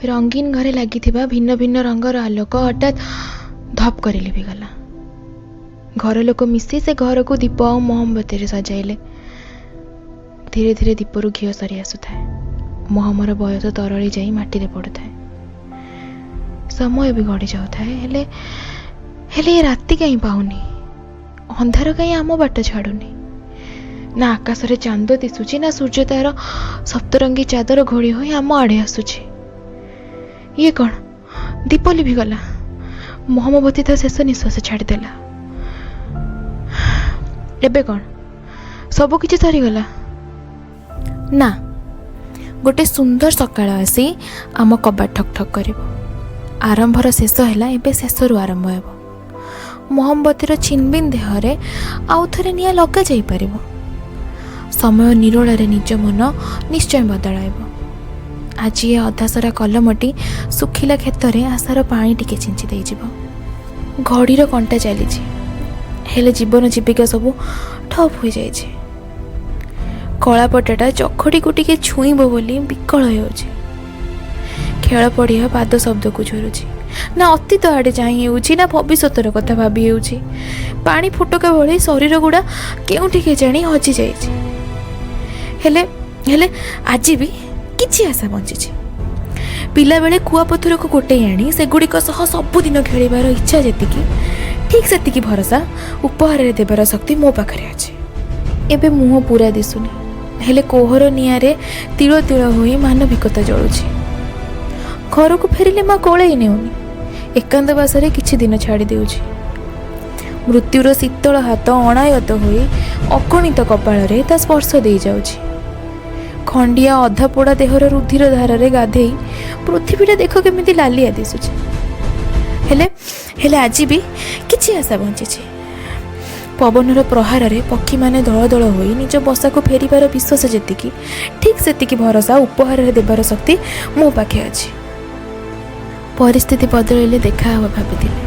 ରଙ୍ଗୀନ ଘରେ ଲାଗିଥିବା ଭିନ୍ନ ଭିନ୍ନ ରଙ୍ଗର ଆଲୋକ ହଠାତ୍ ଧପ୍ କରି ଲିଭିଗଲା। ଘର ଲୋକ ମିଶି ସେ ଘରକୁ ଦୀପ ଆଉ ମହମବତୀରେ ସଜାଇଲେ। ଧୀରେ ଧୀରେ ଦୀପରୁ ଘିଅ ସରି ଆସୁଥାଏ, ମହମର ବୟସ ତରଳି ଯାଇ ମାଟିରେ ପଡ଼ୁଥାଏ, ସମୟ ବି ଗଡ଼ି ଯାଉଥାଏ। ହେଲେ ହେଲେ ଏ ରାତି କାହିଁ ପାଉନି? ଅନ୍ଧାର କାହିଁ ଆମ ବାଟ ଛାଡ଼ୁନି? ନା ଆକାଶରେ ଚାନ୍ଦ ଦିଶୁଛି, ନା ସୂର୍ଯ୍ୟ ତାର ସପ୍ତରଙ୍ଗୀ ଚାଦର ଘୋଡ଼ି ହୋଇ ଆମ ଆଡ଼େ ଆସୁଛି। ଇଏ କ'ଣ? ଦୀପ ଲିଭିଗଲା, ମହମବତୀ ତା ଶେଷ ନିଶ୍ୱାସ ଛାଡ଼ିଦେଲା। ଏବେ କ'ଣ ସବୁ କିଛି ସରିଗଲା? ନା, ଗୋଟେ ସୁନ୍ଦର ସକାଳ ଆସି ଆମ କବାଟ ଠକ୍ ଠକ୍ କରିବ। ଆରମ୍ଭର ଶେଷ ହେଲା, ଏବେ ଶେଷରୁ ଆରମ୍ଭ ହେବ। ମହମବତୀର ଛିନବିନ ଦେହରେ ଆଉ ଥରେ ନିଆଁ ଲଗାଯାଇପାରିବ। ସମୟ ନିରୋଳାରେ ନିଜ ମନ ନିଶ୍ଚୟ ବଦଳାଇବ। ଆଜି ଏ ଅଧାସରା କଲମଟି ଶୁଖିଲା କ୍ଷେତରେ ଆଶାର ପାଣି ଟିକେ ଛିଞ୍ଚି ଦେଇଯିବ। ଘଡ଼ିର କଣ୍ଟା ଚାଲିଛି, ହେଲେ ଜୀବନ ଜୀବିକା ସବୁ ଠପ୍ ହୋଇଯାଇଛି। କଳାପଟାଟା ଚଖଡ଼ିକୁ ଟିକେ ଛୁଇଁବ ବୋଲି ବିକଳ ହେଉଛି। ଖେଳ ପଡ଼ିଆ ପାଦ ଶବ୍ଦକୁ ଝୁରୁଛି। ନା ଅତୀତ ଆଡ଼େ ଚାହିଁ ହେଉଛି, ନା ଭବିଷ୍ୟତର କଥା ଭାବି ହେଉଛି। ପାଣି ଫୁଟକା ଭଳି ଶରୀର ଗୁଡ଼ା କେଉଁଠି କେଜାଣି ହଜିଯାଇଛି। ହେଲେ ହେଲେ ଆଜି ବି କିଛି ଆଶା ବଞ୍ଚିଛି। ପିଲାବେଳେ କୁଆପଥରକୁ ଗୋଟେଇ ଆଣି ସେଗୁଡ଼ିକ ସହ ସବୁଦିନ ଖେଳିବାର ଇଚ୍ଛା ଯେତିକି, ଠିକ୍ ସେତିକି ଭରସା ଉପହାରରେ ଦେବାର ଶକ୍ତି ମୋ ପାଖରେ ଅଛି। ଏବେ ମୁହଁ ପୁରା ଦିଶୁନି, ହେଲେ କୋହର ନିଆଁରେ ତିଳ ତିଳ ହୋଇ ମାନବିକତା ଜଳୁଛି। ଘରକୁ ଫେରିଲେ ମା କୋଳେଇ ନେଉନି, ଏକାନ୍ତ ବାସରେ କିଛି ଦିନ ଛାଡ଼ି ଦେଉଛି। ମୃତ୍ୟୁର ଶୀତଳ ହାତ ଅଣାୟତ ହୋଇ ଅଗଣିତ କପାଳରେ ତା ସ୍ପର୍ଶ ଦେଇଯାଉଛି। ଖଣ୍ଡିଆ ଅଧାପୋଡ଼ା ଦେହର ରୁଧିର ଧାରରେ ଗାଧେଇ ପୃଥିବୀଟା ଦେଖ କେମିତି ଲାଲିଆ ଦିଶୁଛି। ହେଲେ ହେଲେ ଆଜି ବି କିଛି ଆଶା ବଞ୍ଚିଛି। ପବନର ପ୍ରହାରରେ ପକ୍ଷୀମାନେ ଦଳ ଦଳ ହୋଇ ନିଜ ବସାକୁ ଫେରିବାର ବିଶ୍ୱାସ ଯେତିକି, ଠିକ୍ ସେତିକି ଭରସା ଉପହାରରେ ଦେବାର ଶକ୍ତି ମୋ ପାଖେ ଅଛି। ପରିସ୍ଥିତି ବଦଳିଲେ ଦେଖାହେବ ଭାବିଥିଲେ,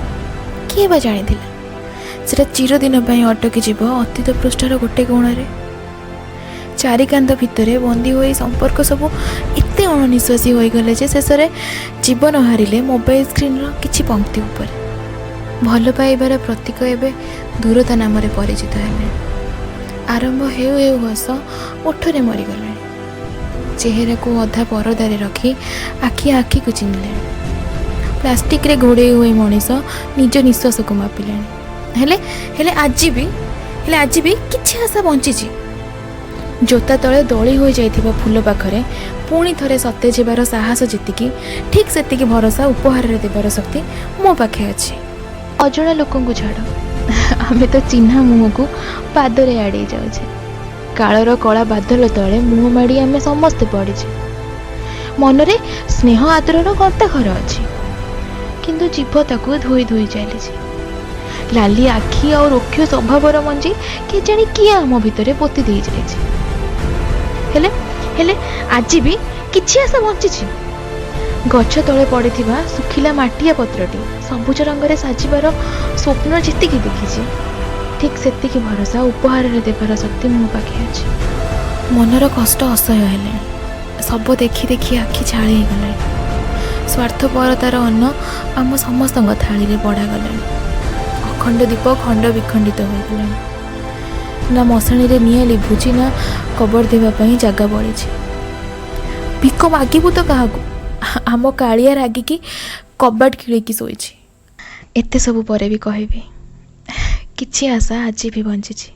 କିଏ ବା ଜାଣିଥିଲା ସେଟା ଚିରଦିନ ପାଇଁ ଅଟକି ଯିବ ଅତୀତ ପୃଷ୍ଠାର ଗୋଟେ କୋଣରେ। ଚାରିକାନ୍ଥ ଭିତରେ ବନ୍ଦୀ ହୋଇ ସମ୍ପର୍କ ସବୁ ଏତେ ଅଣନିଶ୍ୱାସୀ ହୋଇଗଲେ ଯେ ଶେଷରେ ଜୀବନ ହାରିଲେ ମୋବାଇଲ ସ୍କ୍ରିନ୍ର କିଛି ପଙ୍କ୍ତି ଉପରେ। ଭଲ ପାଇବାର ପ୍ରତୀକ ଏବେ ଦୂରତା ନାମରେ ପରିଚିତ ହେଲେ। ଆରମ୍ଭ ହେଉ ହେଉ ହସ ଓଠରେ ମରିଗଲାଣି। ଚେହେରାକୁ ଅଧା ପରଦାରେ ରଖି ଆଖି ଆଖିକୁ ଚିହ୍ନିଲେଣି। ପ୍ଲାଷ୍ଟିକରେ ଘୋଡ଼େଇ ହୋଇ ମଣିଷ ନିଜ ନିଶ୍ୱାସକୁ ମାପିଲାଣି। ହେଲେ ହେଲେ ଆଜି ବି ହେଲେ ଆଜି ବି କିଛି ଆଶା ବଞ୍ଚିଛି। ଜୋତା ତଳେ ଦଳି ହୋଇଯାଇଥିବା ଫୁଲ ପାଖରେ ପୁଣି ଥରେ ସତେଜ ହେବାର ସାହସ ଯେତିକି, ଠିକ୍ ସେତିକି ଭରସା ଉପହାରରେ ଦେବାର ଶକ୍ତି ମୋ ପାଖେ ଅଛି। ଅଜଣା ଲୋକଙ୍କୁ ଛାଡ଼, ଆମେ ତ ଚିହ୍ନା ମୁହଁକୁ ପାଦରେ ଆଡ଼େଇ ଯାଉଛେ। କାଳର କଳା ବାଦଲ ତଳେ ମୁହଁ ମାଡ଼ି ଆମେ ସମସ୍ତେ ପଡ଼ିଛେ। ମନରେ ସ୍ନେହ ଆଦରର ଗନ୍ତାଘର ଅଛି, କିନ୍ତୁ ଜିଭ ତାକୁ ଧୋଇ ଧୋଇ ଚାଲିଛି। ଲାଲି ଆଖି ଆଉ ରୋକ୍ଷ ସ୍ୱଭାବର ମଞ୍ଜି କେଜାଣି କିଏ ଆମ ଭିତରେ ପୋତି ଦେଇ ଯାଇଛି। ହେଲେ ହେଲେ ଆଜି ବି କିଛି ଆଶା ବଞ୍ଚିଛି। ଗଛ ତଳେ ପଡ଼ିଥିବା ଶୁଖିଲା ମାଟିଆ ପତ୍ରଟି ସବୁଜ ରଙ୍ଗରେ ସାଜିବାର ସ୍ୱପ୍ନ ଯେତିକି ଦେଖିଛି, ଠିକ୍ ସେତିକି ଭରସା ଉପହାରରେ ଦେବାର ଶକ୍ତି ମୋ ପାଖେ ଅଛି। ମନର କଷ୍ଟ ଅସହ୍ୟ ହେଲାଣି। ସବୁ ଦେଖି ଦେଖି ଆଖି ଝାଳି ହେଇଗଲାଣି। ସ୍ୱାର୍ଥପରତାର ଅନ୍ନ ଆମ ସମସ୍ତଙ୍କ ଥାଳିରେ ବଢ଼ାଗଲାଣି। ଅଖଣ୍ଡ ଦୀପ ଖଣ୍ଡ ବିଖଣ୍ଡିତ ହୋଇଗଲାଣି। ନା ମଶାଣିରେ ନିଆଁ ଲିଭୁଛି, ନା କବର ଦେବା ପାଇଁ ଜାଗା ବଳିଛି। ଭିକ ମାଗିବୁ ତ କାହାକୁ? ଆମ କାଳିଆ ରାଗିକି କବାଟ କିଳିକି ଶୋଇଛି। ଏତେ ସବୁ ପରେ ବି କହିବି, କିଛି ଆଶା ଆଜି ବି ବଞ୍ଚିଛି।